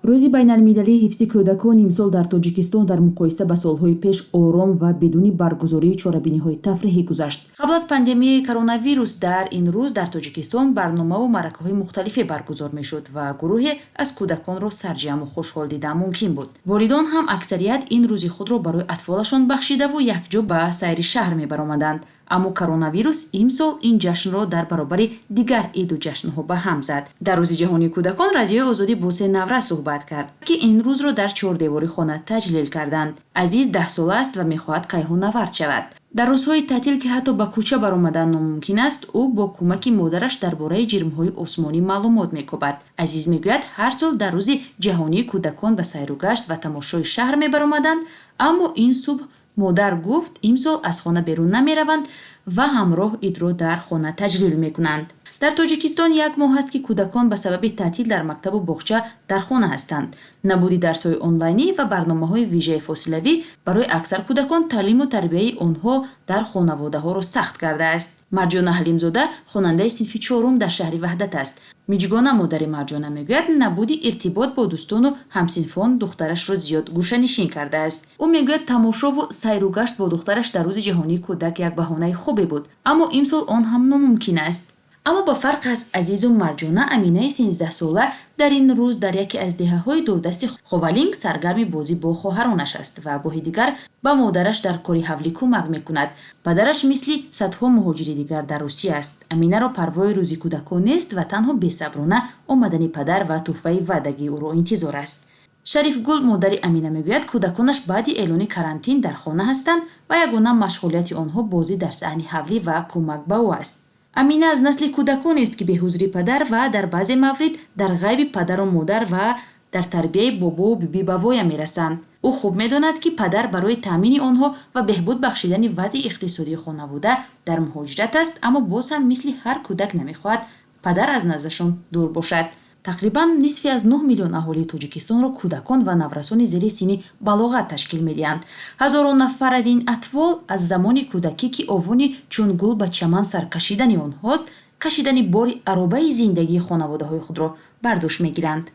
Рӯзи байналмилалии ҳифзи кӯдакон имсол дар Тоҷикистон дар муқоиса ба солҳои пеш ором ва бидуни баргузории чорабиниҳои тафриҳӣ гузашт. Қабл аз пандемияи коронавирус дар ин рӯз дар Тоҷикистон барномаву маъракаҳои мухталифе баргузор мешуд ва гурӯҳе аз кӯдаконро сарҷамъу хушҳол дидан мумкин буд. Волидон ҳам аксарият ин рӯзи худро барои атфолашон бахшидаву якҷо ба сайри шаҳр мебаромаданд. Аммо коронавирус имсол ин ҷашнро дар баробари дигар иду ҷашнҳо ба ҳам зад. Дар Рӯзи ҷаҳонии кӯдакон Радиои Озодӣ бо се наврас суҳбат кард, ки ин рӯзро дар чордевори хона таҷлил карданд. Азиз 10-сола аст ва мехоҳад кайҳоннавард шавад. Дар рӯзҳои таътил, ки ҳатто ба кӯча баромадан номумкин аст, ӯ бо кӯмаки модараш дар бораи ҷирмҳои осмонӣ маълумот мекобад. Азиз мегӯяд, ҳар сол дар Рӯзи ҷаҳонии кӯдакон ба сайру гашт ва тамошои шаҳр мебаромаданд, аммо ин субҳ модар гуфт, имсол аз хона берун намераванд ва ҳамроҳ идро дар хона таҷлил мекунанд. Дар Тоҷикистон як моҳ аст, ки кӯдакон ба сабаби таътил дар мактабу боғча дар хона ҳастанд. Набуди дарсҳои онлайнӣ ва барномаҳои вижаи фосилавӣ барои аксар кӯдакон таълиму тарбияи онҳо дар хонаводаҳоро сахт кардааст. Марҷона Ҳалимзода хонандаи синфи чорум дар шаҳри Ваҳдат аст. Миҷгона, модари Марҷона, мегӯяд, набуди иртибот бо дӯстону ҳамсинфон духтарашро зиёд гӯшанишин кардааст. Ӯ мегӯяд, тамошову сайру гашт бо духтараш дар Рӯзи ҷаҳонии кӯдак як баҳонаи хубе буд, аммо имсол он ҳам номумкин аст. Аммо ба фарқ аз Азизу Марҷона, Аминаи 13-сола дар ин рӯз дар яке аз деҳаҳои дурдасти Ховалинг саргарми бозӣ бо хоҳаронаш аст ва гоҳи дигар ба модараш дар кори ҳавлӣ кӯмак мекунад. Падараш мисли садҳо муҳоҷири дигар дар Русия аст. Аминаро парвои Рӯзи кӯдакон нест ва танҳо бесаброна омадани падар ва тӯҳфаи ваъдагии ӯро интизор аст. Шарифгул, модари Амина, мегӯяд, кӯдаконаш баъди эълони карантин дар хона ҳастанд ва ягона машғулияти онҳо бозӣ дар саҳни ҳавлӣ ва кӯмак ба ӯ аст. Амина аз насли кӯдаконест, ки беҳузури падар ва дар баъзе маврид дар ғайби падару модар ва дар тарбияи бобову биби ба воя мерасанд. Ӯ хуб медонад, ки падар барои таъмини онҳо ва беҳбуд бахшидани вазъи иқтисодии хонавода дар муҳоҷират аст, аммо боз ҳам мисли ҳар кӯдак намехоҳад падар аз наздашон дур бошад. Тақрибан нисфи аз 9 миллион аҳолии Тоҷикистонро кӯдакон ва наврасони зери синни балоғат ташкил медиҳанд. Ҳазорон нафар аз ин атфол аз замони кӯдакӣ, ки овони чун гул ба чаман саркашидани онҳост, кашидани бори аробаи зиндагии хонаводаҳои худро бар дӯш мегиранд.